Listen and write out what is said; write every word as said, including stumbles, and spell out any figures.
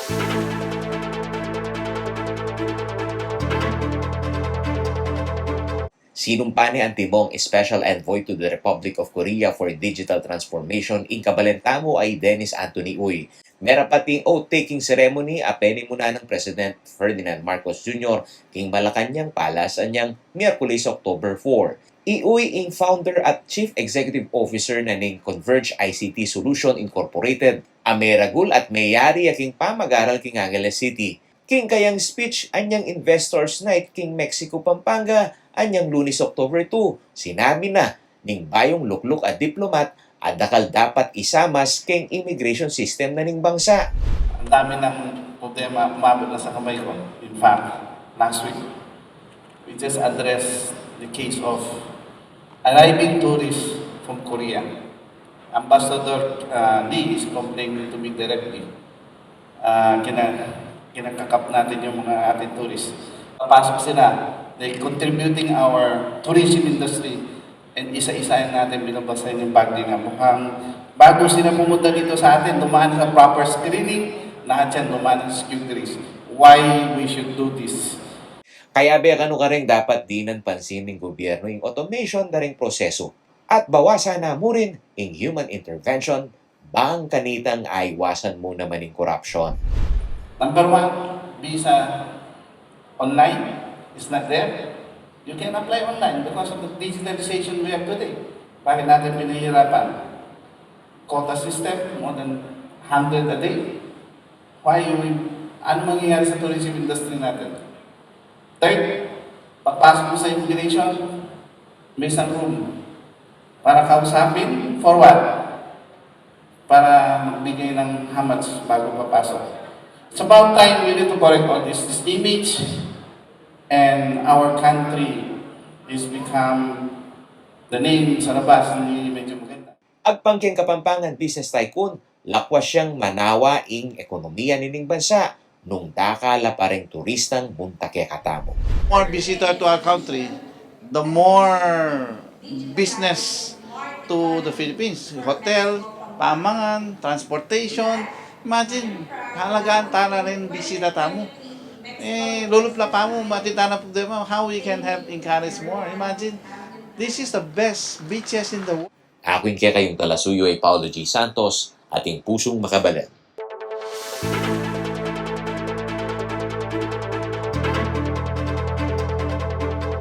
Sinumpa ne antimong Special Envoy to the Republic of Korea for Digital Transformation ing kabalen tamu a i Dennis Anthony Uy. Merapat ing oath-taking ceremony a penimunan nang President Ferdinand Marcos Junior king Malacañang Palace anyang Miyerkules, October four. I Uy ing founder at Chief Executive Officer na ning Converge I C T Solution Incorporated, a meragul at meyari ya king pamag-aral king Angeles City. King kayang speech anyang Investors Night king Mexico, Pampanga, anyang Lunes, October two, sinabi na ning bayung lukluk a diplomat a dakal dapat isamas king immigration system na ning bangsa. Ang dami ng problema umabot na sa kamay ko. In fact, last week, we just addressed the case of arriving tourists from Korea. Ambassador uh, Lee is complaining to me directly. Uh, kina, kinakakap natin yung mga ating tourists. Papasok sila, they contributing our tourism industry. And isa-isahin natin, binabasa yung bag nila. Mukhang bago sila pumunta dito sa atin, dumaan sa proper screening, lahat yan dumaan sa securities. Why we should do this? Kaya be kanu karing dapat dinan pansin ning gobyerno ing automation da ring proseso at bawasan na mu rin ing human intervention bang kanitang aiwasan mu naman ing korupsyon. Number one, visa online is not there. You can apply online because of the digitalization we have today. Bakit natin pinahihirapan? Quota system, more than hundred a day. Why we, ano mangyayari sa tourism industry natin? Third, pagpasok mo sa immigration, may isang room para kausapin, for what? Para magbigay ng how much bago papasok. It's about time we need to correct all this, this image and our country is become the name sa labas, hindi medyo maganda. Agpang keng Kapampangan Business Tycoon, lakwas yang manawa ing ekonomiya nining bansa nung dakal la pa ring turistang munta kekatamu. More visitor to our country, the more business to the Philippines. Hotel, pamangan, transportation. Imagine, halagaan tana rin bisita tamu. Eh, lulupla pa mu, mati tana problema, how we can help encourage more. Imagine, this is the best beaches in the world. Aku ing kekayung talasuyu ay Paulo G Santos, ating pusung makabalen.